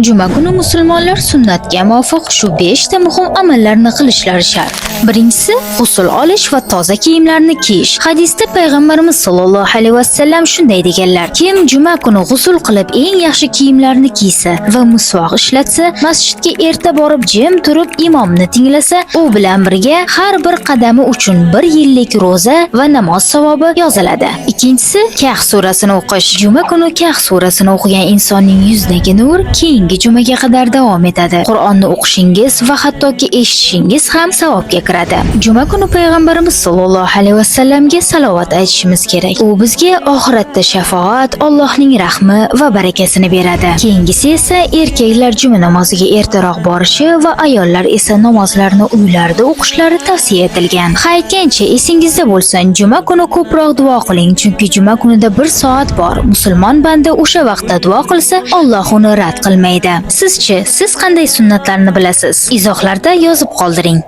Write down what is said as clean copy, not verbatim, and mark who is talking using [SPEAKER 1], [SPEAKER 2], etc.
[SPEAKER 1] Juma kuni musulmonlar sunnatga muvofiq shu 5 ta muhim amallarni qilishlari shart. Birinchisi, g'usl olish va toza kiyimlarni kiyish. Hadisda payg'ambarimiz sollallohu alayhi vasallam shunday deganlar: Kim juma kuni g'usl qilib eng yaxshi kiyimlarni kiysa va misvoq ishlatsa, masjidga erta borib jim turib imomni tinglasa, u bilan birga har bir qadami uchun bir yillik ro'za va namoz savobi yoziladi. Ikkinchisi, Kahf surasini o'qish. Juma kuni Kahf surasini o'qigan insonning yuzidagi nur keyingi jumaga qadar davom etadi. Qur'onni o'qishingiz va hattoki eshitishingiz ham savobga kiradi. Juma kuni payg'ambarimiz sollallohu alayhi vasallamga salovat aytishimiz kerak. U bizga oxiratda shafoat, Allohning rahmi va barakasini beradi. Keyingisi esa erkaklar juma namoziga ertaroq borishi va ayollar esa namozlarni uylarida o'qishlari tavsiya etilgan. Ha, aytgancha, esingizda bo'lsin, juma kuni ko'proq duo qiling, chunki juma kunida bir soat bor. Musulmon banda o'sha vaqtda duo qilsa, Alloh uni rad qilmaydi. Sizchi, siz qanday sunnatlarni bilasiz? Izohlarda yozib qoldiring.